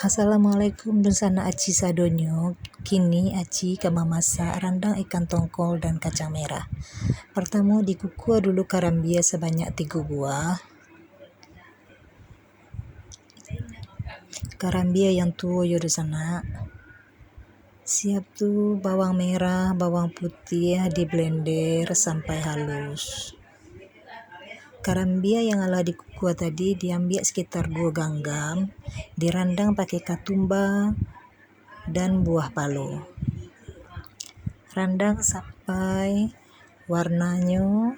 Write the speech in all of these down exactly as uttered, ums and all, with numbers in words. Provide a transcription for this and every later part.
Assalamualaikum dunsanak aci sadonyo. Kini aci ka mamasak randang ikan tongkol dan kacang merah. Partamo dikukuah dulu karambia sabanyak tigo buah. Karambia yang tuo yo dunsanak. Siap tu bawang merah, bawang putiah diblender sampai halus. Karambia yang alah dikukuah tadi diambiak sekitar duo ganggam, dirandang pakai katumba dan buah palo. Randang sampai warnanyo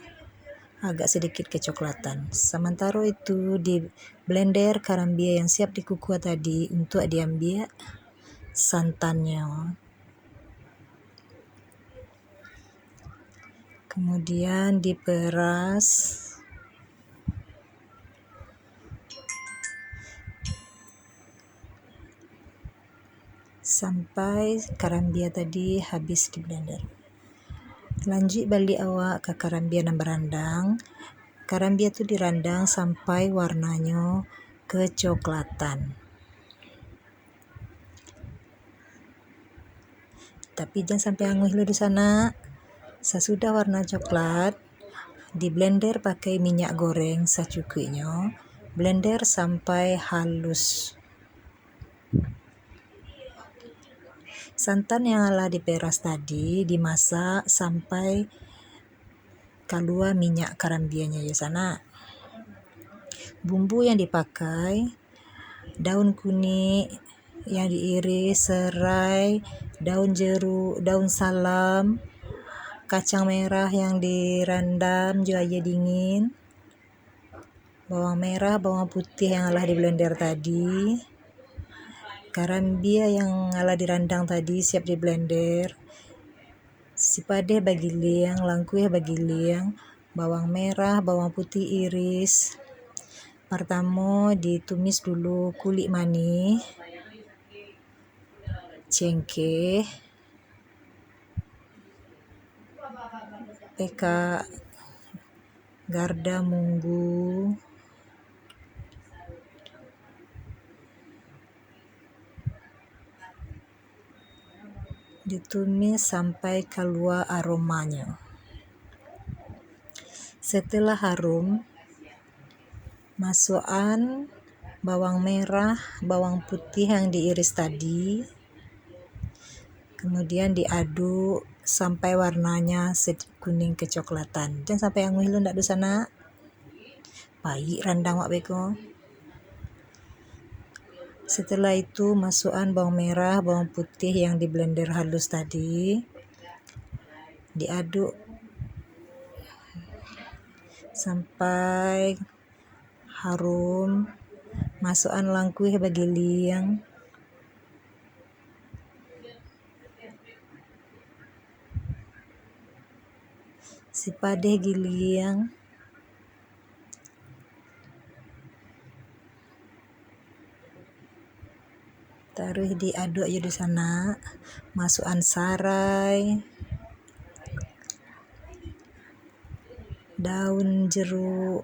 agak sedikit kecoklatan. Samantaro itu diblender karambia yang siap dikukuah tadi untuak diambiak santannyo. Kemudian diperas sampai karambia tadi habis diblender. Lanjuik baliak awak ka karambia nan barandang. Karambia tu dirandang sampai warnanyo kecoklatan. Tapi jan sampai anguih lo dunsanak. Sasudah warna coklat, diblender pakai minyak goreng sacukuiknyo, blender sampai halus. Santan yang alah diperas tadi dimasak sampai kalua minyak karambianyo yo sanak. Bumbu yang dipakai, daun kunik yang diiris, serai, daun jeruk, daun salam, kacang merah yang dirandam jo aia dingin, bawang merah, bawang putiah yang alah diblender tadi, karambia yang alah dirandang tadi siap diblender, sipadeh bagiliang, langkuih bagiliang, bawang merah, bawang putiah iris. Partamo ditumis dulu kulik manih, cengkeh, pekak, garda munggu, ditumis sampai kalua aromanyo. Setelah harum, masuakan bawang merah, bawang putiah yang diiris tadi, kemudian diaduk sampai warnanya sed-, kuning kecoklatan. Jan sampai anguih lo ndak dunsanak. Paik randang wak beko. Setelah itu, masuakan bawang merah, bawang putiah yang diblender halus tadi. Diaduk sampai harum. Masuakan langkuih bagiliang. Sipadeh giliang. Taruih diaduk jo dunsanak, masuakan sarai, daun jeruk,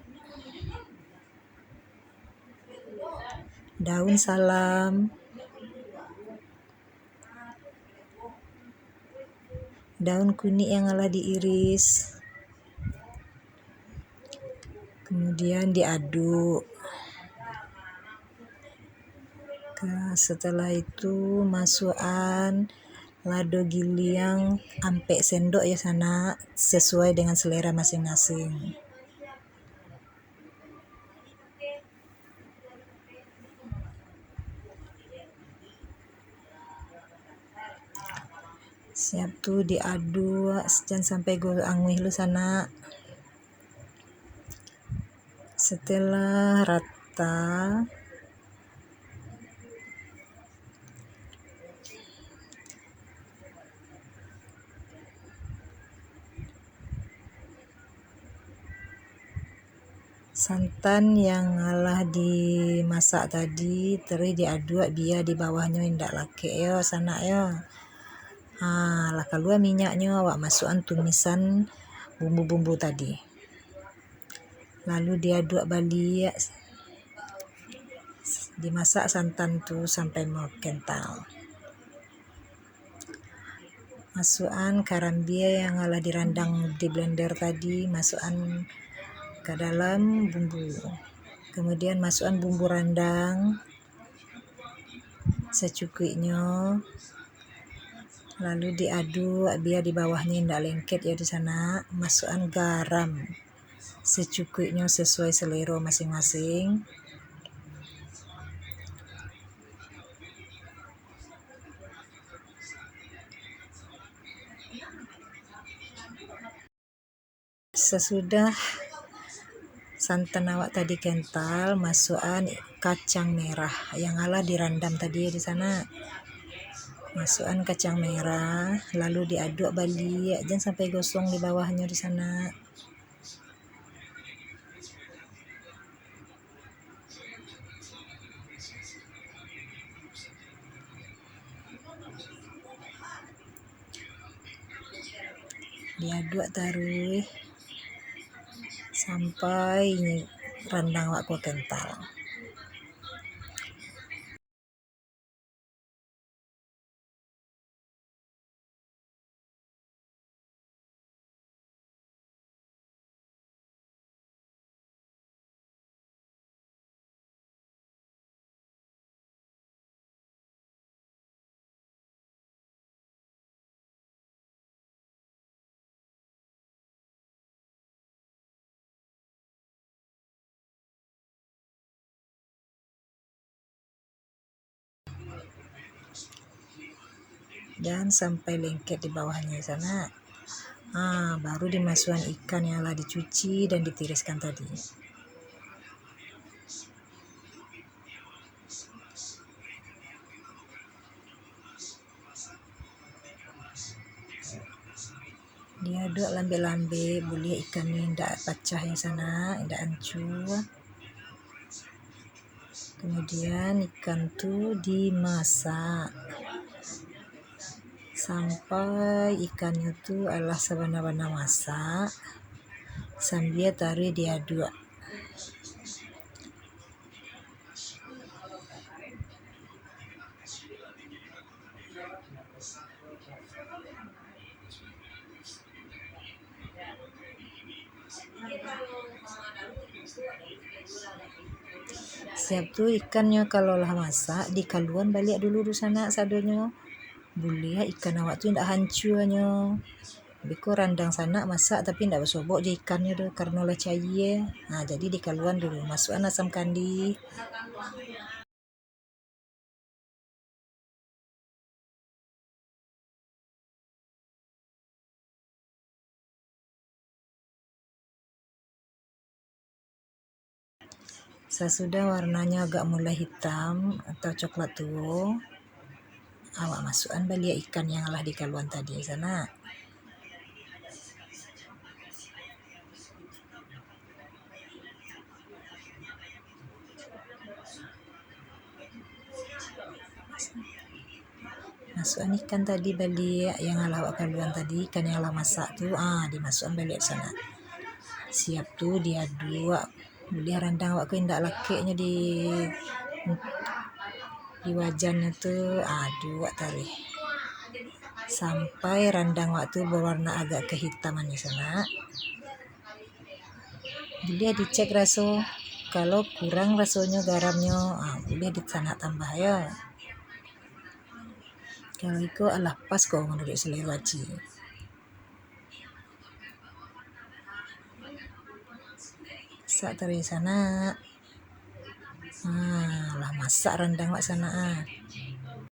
daun salam, daun kunik yang alah diiris, kemudian diaduk. Ka-, setelah itu, masuakan lado giliang ampek sendok yo sanak, sesuai dengan selera masing-masing. Siap tu diaduk, jan sampai go-, anguih lo sanak. Setelah rata, santan yang alah dimasak tadi, taruih diaduk bia di bawahnyo indak lakek yo, sanak yo. Ha, lah kalua minyaknyo, awak masuakan tumisan bumbu-bumbu tadi. Lalu diaduk baliak. Dimasak santan tu sampai makental. Masuakan karambia yang alah dirandang di blender tadi, masuakan ka dalam bumbu. Kemudian masuakan bumbu randang sacukuiknyo, lalu diaduk bia di bawahnyo indak lengket yo di sanak. Masuakan garam sacukuiknyo sasuai salero masing-masing. Sasudah santan awak tadi kental, masuakan kacang merah yang alah dirandam tadi di sanak. Masuakan kacang merah, lalu diaduk baliak, jan sampai gosong di bawahnyo di sanak. Diaduk taruih sampai randang awak ko kental. Jan sampai lengket di bawahnyo sanak. Ha, baru dimasuakan ikan yang lah dicuci dan ditiriskan tadi. Diaduk lambek-lambek, buliah ikan ni indak pacah yang sanak, indak ancua. Kemudian ikan tu dimasak sampai ikannyo tu alah sabana-bana masak, sambia taruih diaduk. Siap tu ikannyo kalau lah masak, dikaluan baliak dulu dunsanak sadonyo. Buliah ikan awak tu indak hancuanyo. Beko randang sanak masak tapi indak basobok jo ikannyo tu karano lah caia. Ha, jadi dikaluan dulu, masuakan asam kandi. Sasudah warnanyo agak mulai hitam atau coklat tuo, awak masuakan baliak ikan yang lah dikaluan tadi sanak. Masuakan ikan tadi baliak yang alah awak kaluan tadi, ikan yang lah masak tu, ah, dimasuakan baliak sanak. Siap tu diaduak. Buliah randang awak ko indak lakeknyo di, di wajannyo tu, aduak taruih. Sampai randang awak tu bawarna agak kahitaman di sanak. Buliah dicek raso. Kalau kurang rasonyo garamnyo, ah, buliah di sanak tambah yo. Kalau iko alah pas ko manuruik salero aci. Masak taruih sanak. Ha, lah masak randang awak sanak, ah.